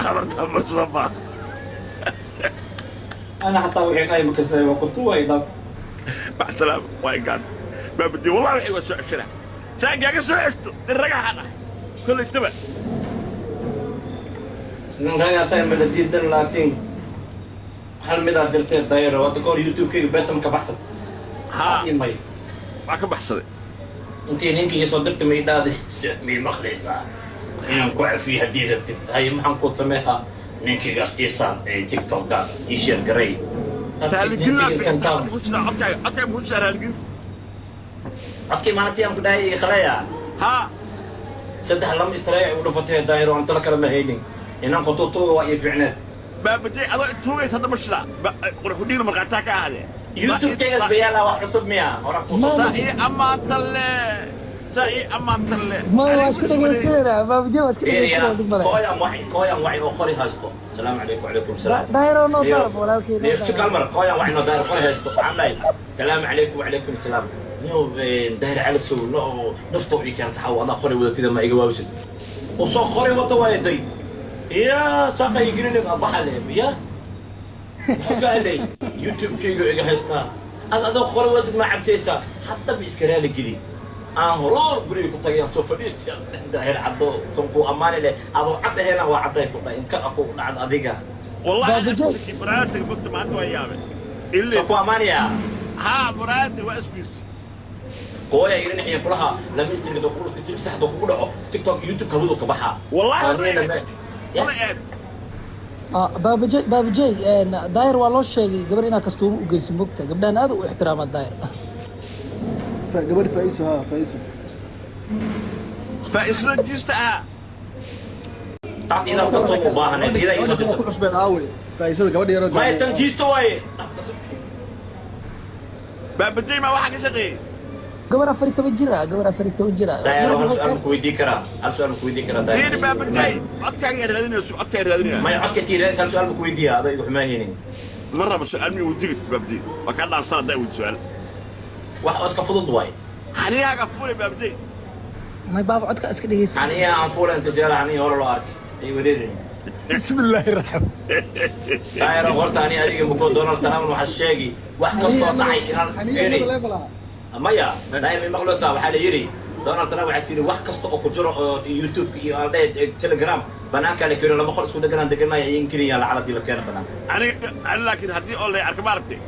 Habartaa mursada maaha. Ana xataa wixii ay makasay waa kuntu way dhab. Macsalaama, waa ingaan Baabajey. Wallahi wixii waa soo ceshana, saan kaaga soo ceshto nin ragaxan ah kollaytaba. Nin ragaa tahay ma la diidan, laakiin hal midaa dirtee dayro hadda kahor YouTube-kayga beesam ka baxsatay. Haa. May. Waa ka baxsaday. Intii ninka ii soo dirtay may dhaaday, mii maqlaysaa inaan ku cafiyo haddii rabtid? Haye, maxaan kuu sameehaa? Ninkaygaas ii saar ee TikTok-ga ii share garay. Raaligelin. Codkaaga, codkaaga muxuu sidaa raaligelinta? Codkii maalintii aan ku dhahay ii khaleeya. Haa. Saddex lama istareec u dhufatay daayiro, aan tala kale ma haynin inaan kututuuga waa ii fiicneed. Baabajey, adoo tuugaysa hadda ma shidaa qurxudhiina markhaataa ka ahaadee. YouTube-kaygaas bayaala wax cusub miya hora ku soo. Saa ii ammaanta le, saa ii ammaanta le. Maya, waa iska dhegeysanayna Baabajey, waa iska dhegeysanayna, dib male. Kooyan waci, kooyan waci oo qori haysto. Salaamu calaykum. Wacalaykum salaam. Daahiro noo dalab walaalkay, noo Si dalab. Kalmar kooyan waci noo daahir qori haysto. Waxaan dhahay, salaamu calaykum. Wacalaykum salaam. Niyow Daahir Calasow no naftoo ii keen saxaw adaa qori wadatida ma iga waawsid oo soo qori wata waaye day ya saaqa ii gelin baxa le ya muxuu ka hadlay YouTube-kayga iga haystaa ad adoo qori wadatid ma cabtaysaa haddaba iska raali geli. Aan horoor guriga ku tagay, aan soo fadhiistay. Daahir caddo san kuu ammaani leh adoo cad aheena waa cadday ku dhahay inka aku dhacda adiga. Wallahi. Baabajey. Muraayadka mogta maanta waa yaabe. San Illee. ku ammaanayaa. Haa, muraayadka waa isfiirsi. Kooya iga dhinaciya kulaha lama istirigdo kugu istirig saxdo kugu dhaco TikTok, YouTube hawadu ka baxaa. Wallahi. Anigana ya. Wala eed. Ah, Baabajey, Baabajey, Daahir waa loo sheegay gabar inaa kastuumo u geyso mogta. Gabdhahan aad u ixtiraamaa Daahir. Gabadhi Faiso, haa, Faiso. Faa'iisada jiista ah. Taas idaa ka u baahaneed idaa iisoo Gabadha ku dirsan. Cusbeed aawe Faisada gabadha yaroo. Maya, tan jiisto waaye. Baabajey maa waxaa ka shaqeeyey? Gabar 14 jir ah, gabar 14 jir ah. Daahir, hal su'aal ma ku weydiin karaa? Hal su'aal ma ku weydiin karaa, Daahir? Fiiri Baabajey, codkaaga yaa raadinayso, codkaa raadinaya. Maya, codka tiiraysa hal su'aal ma ku weydiiyaa adoo igu xumaahaynin? Ma rabo su'aal mi weydiigaysa Baabajey, waa kaa dhaansan haddaa weydi su'aal. Wax oo iska fudud waaye. Xaniyahaaga fuulay, Baabajey. May baaba, codka iska dhegeysa. Xaniyaha aan fuula inta siyaala xaniya hore loo arkay ay wareerin. Bismi illaahi raxmaan. Daahir, horta ani adiga mugo Donald Trump waxaa sheegi wax kastoo dhacay inaan fiiri. Level ah. Maya, daahir, may maqlootaa? Waxaa la yidhi Donald Trump waxaa tiri wax kasta oo ku jiro oo YouTube iyo aan dhahay Telegram banaanka la keeno, laba qol isku deganaan deganaya iyin keliya lacala la keeno banaanka. Aniga ani laakiin haddii oo lay arka maaragtay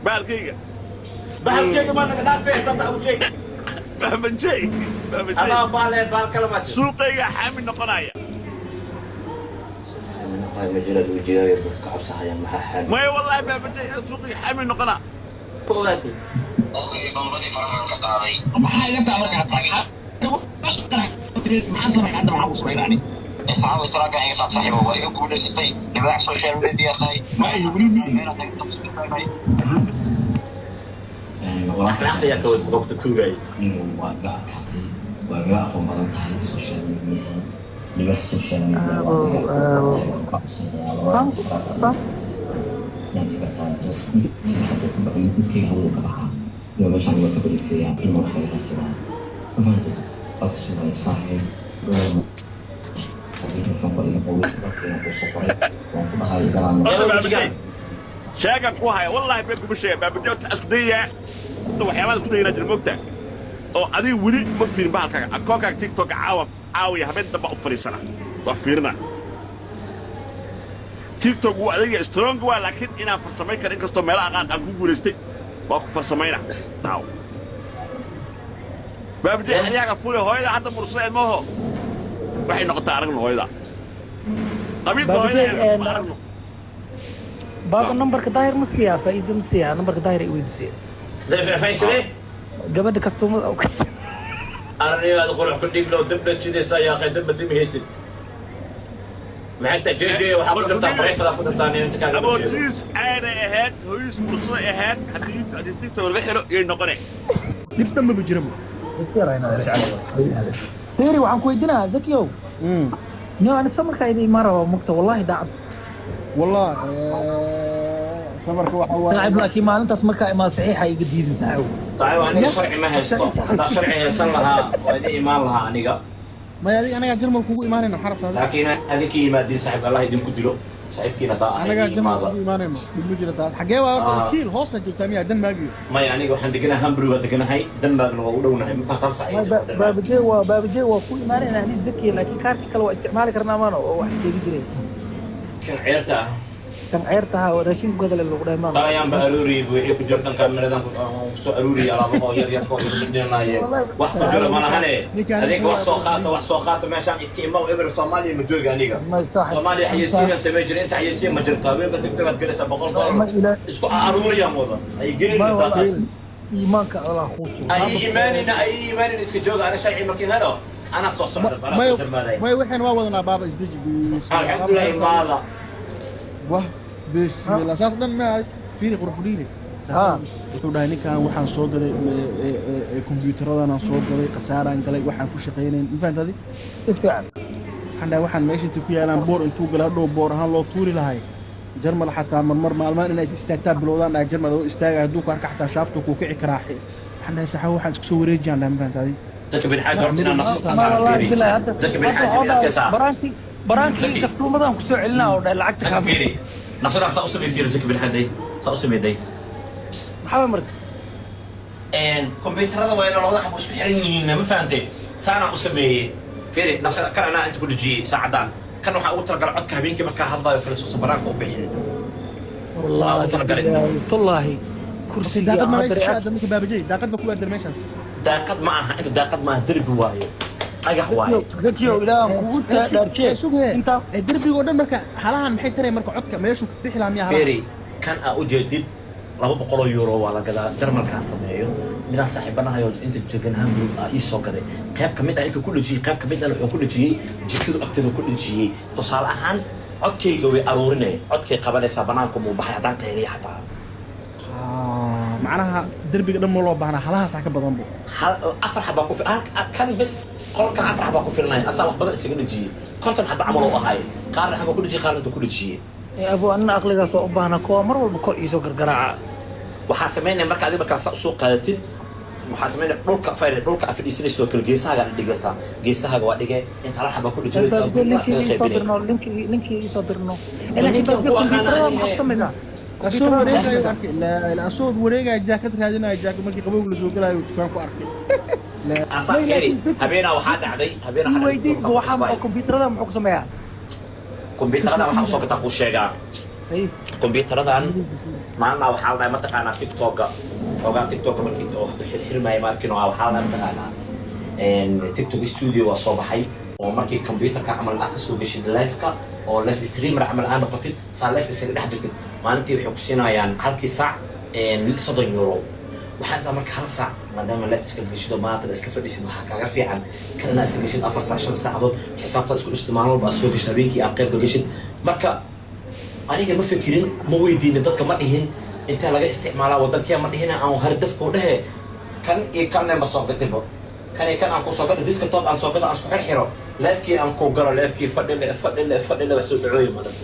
bahalkayga. Bahalkeega maa naga dhaafee sabta abu sheeg. Baabajey, Baabajey. Adaa baale baal kala ma jiro. Suuqayga xaami noqonaya. Ma jiraad wejigaaga dadka cabsahayaan maxaa xaami? Maya, wallahi Baabajey, suuqayga xaami noqonaa. Ku ogaatay. Maxaa iga taa markaa tahay? Maxaa sameyn hadda? Maxaa ku samayn ani? Saxaawi salaaga iga qaad saaxiibo, waa iga guulaysatay, libaax social media tahay. Ma ay weli Akhlaaqdiyaa ka wad waqti tuugay. Ninu waa iga adkaatay, waa iga aqoon badan tahay social media, libaax social media. Abo, abo. Waa iga qaado hadda ku dhaqan dhulkayga hawadu ka baxaa iyo meeshaan waa ka bariisayaa in wax laga raadsadaa ma fahantay? Codsi way saaxiib mikrofoonka iga qoway dadkayga kusoo qoray waan ku dhahay galaan. Horta Baabajey, sheegan ku haya, wallahi been kuma sheega. Baabajey, horta isku dayayaa, horta waxyaabaha isku dayanaa jira moogtaa oo adiga weli ma fiirin bahalkaaga, akoonkaaga TikTok. Caawa caawiya habeen damba u fadhiisana waa fiirina. TikTok wuu adagya, strong waa, laakiin inaan farsamayn karo inkastoo meelaha qaar aan ku guulaystay waa ku farsamayna naaw. Baabajey, xaryaaga fule hooyada hadda mursadeed maaho, waxay noqotaa aragno hooyada qabiilka. Baabajey, hooyada ma aragno. Baaba, nambarka Daahir ma siiyaa? Faa'iisa ma siiyaa nambarka Daahir ay weydiisay? Faysade. Gabadha kastuumada. Arnigaad qurux ku dhiglo dabna jidaysa yaa akhay, dabba dimi haysid. Maxay tahay JJ? Waxaa ku dhirtaa barayfada ku dhirtaa inta kaaga jeedo. Abootiis aanay ahayd, hooyis mursaday ahayd, haddii TikTok laga xiro yay noqone. Dhib dhan maba jiraba. Beeri, waxaan ku weydiinayaa, Zakiyow, niyo ani samarkaa idin imaan rabaa mugta, wallahi daacad. Wallahi samarka waxa waaye. Saaxiib, laakiin maalintaas markaa imaa saxiixa iga diidin, saaxiib. Saaxiib, aniga sharci ma haysto. Haddaa sharci haysan lahaa waa idin imaan lahaa aniga. Maya, adiga anagaa Jarmal kugu imaanayno, maxaa rabtaa adiga? Laakiin adinka yimaadiin saaxiib, Allah idinku dilo saaxiibkiina taa ahay. Anagaa Jarmal imaada. Kugu imaanayno, dhib ma jira taas. Xagee waa horta? Ah. Kiil hoosaa joogtaa miyaa Denmark iyo? Maya, aniga waxaan deganahay Hamburg waa deganahay, Denmarkna waa u dhownahay, ma fahantaan sax? Baabajey, waa Baabajey, waa ku imaanayna ani Zakiya, laakiin kaarkii kale waa isticmaali karnaa maano oo wax iskaga jiray. Kan ceerta ah? Kan ceerta ahaa oo raashin gadale lagu dhahay maano. Qalayaan ba aruuriyey, wixii ku jira dhanka kameradan ku soo aruuriyey alaabahoo yar yar koo dhinaye wax ku jira ma lahane. Adinka wax soo qaata, wax soo qaata, meeshaan iska imaw eber. Soomaaliya ma joogi aniga. May saaxib. Soomaaliya xayeysiinaan samey jiray, inta xayeysiin ma jirto. Haweenka TikTok aad gelaysaa $100 Ma isku aruuriyaan wada ay gelin. Ma wallahi iimaanka Allah kuu sugo. Ay iimaanina, ay iimaanina, iska jooga. Ana sharci markiin helo anaa soo socda, anaa Maya soo jarmaaday. Maya, waxaan waa wadanaa baaba, isdeji. Alxamdulilah, imaada. Wah, bismillah, saas dhan ma fiiri qurux dhiiri. Ha. Wuxuu dhahay ninkan waxaan soo gaday kombiyuutaradan aan soo gaday, khasaaraan galay, waxaan ku shaqaynayn, ma fahantay adi? Si fiican. Waxaan dhahay waxaan meesha inta ku yaalaan boor intuu gala hadhow boor ahaan loo tuuri lahay. Jarmal xataa marmar maalmaan inay is istaagtaa bilowdaan dhahay. Jarmal adoo istaaga hadduu ku arka xataa shaaftu kuu kici karaa. Waxaan dhahay saxa waxaan isku soo wareejiyaan dhahay, ma fahantay adi? Zaki bin Xaaji, horta inaan naqso Ma wallahi billahi hadda Zaki bin hadda Xaaji waxaa miyaad arkaysaa? Baraankii baraankii Zaki. Kastuumadan ku soo celinaa oo dhahay lacagta Zaki kaa. Fiiri naqshadaa saa u samey, fiiri Zaki bin Xaaji saa u sameyday. Maxaa marka? Kombiyuutarada waa inay labada xabo isku xiran yihiin, ma fahantay? Saanaan u sameeyey, fiiri naqshada kan anaa inta ku dhejiyey saacadan. Kan waxaa ugu talagalay codka habeenkii markaa hadlayo kale suusa banaanka u bixin. Wallahi ugu talagalay. billahi, tullaahi kursiga Daaqad ma hadda meesha reaction. marka Baabajey, daaqad ba ku aadan meeshaas? Daaqad ma aha inta, daaqad ma aha, derbi waaye, dhagax waaye. Zakiyow, ilaahan kugu dhaarjee. Sughe. Intaa Derbiga oo dhan marka halahan maxay taraya marka codka meeshuu ka bixi lahaa miyaa halahan? Fiiri kan aa ujeedid €200 waa la gadaa, Jarmalkaa sameeyo. Midaan saaxiibanahayo inta degan Hamburg aa ii soo gaday. Qayb ka mid ah inta ku dhejiyey, qayb ka mid ahna wuxuu ku dhejiyey jikadu agteeda ku dhejiyey. Tusaale ahaan codkayga way aruurinay, codkay qabanaysaa, banaanku muu baxay haddaan qayliya xataa. Ah, macnaha derbiga dhan ma loo baahnaa, halahaasaa ka badan bu. Hal afar xabaa ku kan bes qolkan afar xabaa ku filanaya, asaa wax badan isaga dhejiyey, 50 xaba camal oo ahay, qaarna xagga ku dhejiyey, qaarna inta ku dhejiyey. Abu, anna aqligaas waa u baahnaa kuwa mar walba kor iisoo gargaraaca. Waxaa samaynaya marka adiga markaa saa usoo qaadatid, waxaa samaynaya dhulka fayr, dhulka aad fadhiisanayso oo kale geesahaaga dhigaysaa, geesahaaga waa dhigay inta hal xaba ku dhejinaysaa, Baabajey, guriga linkii asaga iisoo qaybinaya. dirno, linkii linkii iisoo dirno. Laakiin Ninkan Baabajey, ku aqaana kombiyuutarada aniga. maxaa ku samaysaa? Asoo Kombiyuutarada maxaa ku wareegayo samaysaa? Arkay la asoo wareegayo jaakad raadinayo, jaakad markii qabowga la soo galayo dukaan ku arkay. Asaa May fiiri. laakiin Habeenaa waxaa dhacday, habeenaa ii waxaa dhacday weydiin dhulka ku waxaa cusbay. kombiyuutarada muxuu ku sameeyaa? Kombiyuutarada waxaa usoo gataa kuu sheegaa. Hay. Kombiyuutaradan maalina waxaa la dhahay mataqaanaa TikToka xoogaa, TikToka markii oo hadda xirxirmaya markin oo waxaa la dhahay mataqaanaa TikTok Studio waa soo baxay, oo markii computerka camal aad kasoo geshid live-ka oo live streamer camal aad noqotid, saa live isaga dhex jirtid, maalintii waxay ku siinayaan halkii saac €30. Waxaa isdaa marka hal saac maadaama live iska geshid oo maanta iska fadhisid, waxaa kaaga fiican kan inaad iska geshid 4 saac, 5 saacadood, xisaabtaad isku dhistid, maalin walba aad soo geshid, habeenkii aad qaybka geshid. Marka aniga ma fikirin, ma weydiinin dadka, ma dhihin intee laga isticmaalaa wadankee, ma dhihin aan hardafkoo dhehe kan iyo kanne ma soo gadibo, kan iyo kan aan ku soo gado, desktop aan soo gado, aan isku xirxiro, live-kii aan ku galo, live-kii fadhile fadhile fadhile, wax soo dhacooyi madan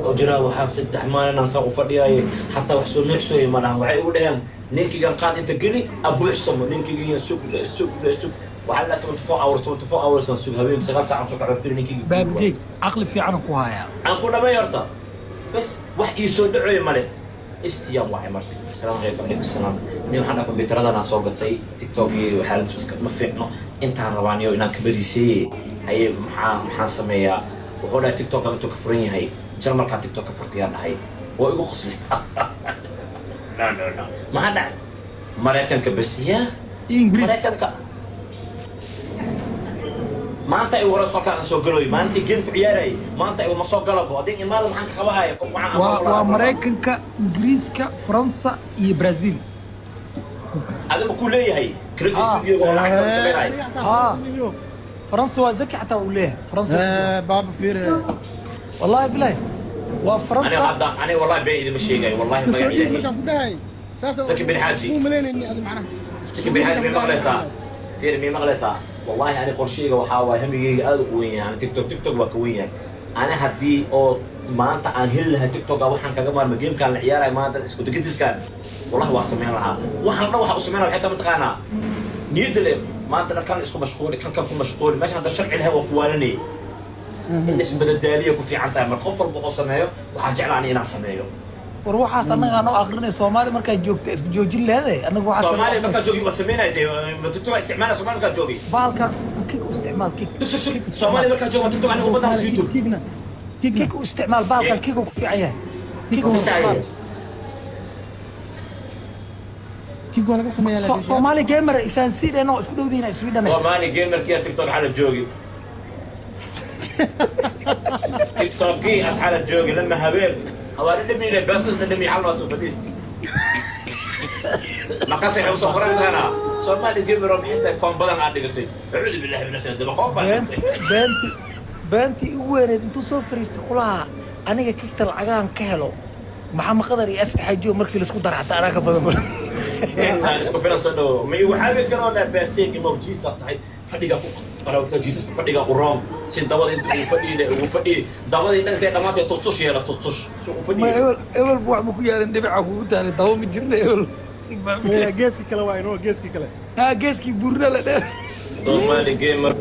oo jiraa. Waxaan 3 maalin aan saa u fadhiyaaye xataa wax soo nuuxsooye ma dhahan. Waxay ugu dhaheen ninkigan qaad inta geli abuuxsamo ninkigan, sug le sug le sug, waxaa la 24 hours, 24 hours aan sug, habeenkii 9 saac aan soo kaco, firi ninkigi. Baabajey, caqli fiican ku hayaa. Aan ku dhamay horta bas wax ii soo dhacoy male, istiyaan wacay marka. Asalaamu calaykum. Calaykum salaam. Nin waxaan dhahay kombiyuutaradan aan soo gatay, TikTok iyo xaaladdiis iska ma fiicno, intaan rabaaniyo inaan ka bariiseeye haye, maxaan sameeyaa? Wuxuu dhahay TikTok intuu ka furan yahay Jarmalkaa TikTok ka furtayaan dhahay. Waa igu qosli. No, no, no, maxaa dhacay? Maraykanka bes ya. Ingiriis. Maraykanka maanta ay waras qolkaan soo galoy, maalintii game ku ciyaarayay maanta ay ma soo galabo adig imaada, maxaan ka qabahaya qof waxaan waa Maraykanka, Ingiriiska, Faransa iyo Brazil. Adiga ku leeyahay credit studio oo lacag kala sameynay. Ah. Faransa waa Zaki xataa uu leeyahay Faransa. Baaba fiir. Wallahi bilahi waa aniga Faransa. Hadda aniga wallahi been idima sheegayo, wallahi Iska soo magac dhiib Ilaahay. Markaan ku dhahay saas Zaki bin Xaaji. Muu malaynayni adi macnaha. Zaki bin Xaaji, mii maqlaysaa? Fiir, mii maqlaysaa? Wallahi ani qorsheyga waxaa waaye hamigeyga aad u weyn yahay. Ani TikTok, TikTok waa ka weyn yahay. Ani haddii oo maanta aan heli lahaa TikTok waxaan kaga maarma gamekaan la ciyaarayo maanta isku degediskaan, wallahi waa samayn lahaa. Waxaan dhan waxaa u samayn lahaa waxay tahay mataqaanaa niyadda le Maanta dhan kan isku mashquuli, kan kan ku mashquuli. Meesha hadda sharci lahayn waa kuwaalanayay. In isbadadaaliya ku fiican tahay. Mar qof walba oo sameeyo waxaan jeclaan inaan sameeyo. War waxaas annaga anoo akrinay, Soomaali markaad joogta isku joojin leedahay, annaga waxaas. Soomaaliya markaa joogi waa sameynaya dee, TikTok isticmaala Soomaaliya markaa joogi. Bahalka Kick u isticmaal, Kick. Sug, sug, Soomaaliya markaa joogi TikTok aniga ummadda mas YouTube. Kickna, Kickna. Kick u isticmaal, bahalkan Kick uu ku fiican yahay, Kick u isticmaal. Kick waa laga sameeyaa laakiin. Soomaali gamer ifahansiin oo isku dhowdiina Sweden. Soomaali gamerkiya TikTok xala joogi. TikTokii asxala joogi lama habeen. Hawaari dhamiile baasas dhami xal waa soo fadhiisti. Markaasay waxay usoo qoran tahanaa Soomaali gamer oo maxay tahay koombadan aad dhigatay. Acuudu billahi min ashaytaan koomba dhigatay. Beentii, beentii ugu weyneed intuu soo fariistay kulaha, aniga Kickta lacagahan ka helo, Maxamed Qadar iyo Asad Xaajiyo markii laisku dara xataa anaa ka badan badan. Intaan isku filan soo dhawo. Ma igu caabi karoo dhaa baanteeg imow Jesus tahay fadhiga ku qarawta Jesus fadhiga u room si dabada inta uu fadhiyo ugu fadhiyo dabadii dhantay dhamaatay tustush yeela tustush si uu Ma fadhiyo. Ebel ebel bu wax ma ku yaalin, dhibica kugu taalay, daba ma jirna ebel. Maya, geeska kale waa inoo geeska kale. Ha, geeskii buurna la dheer. Somali gamer.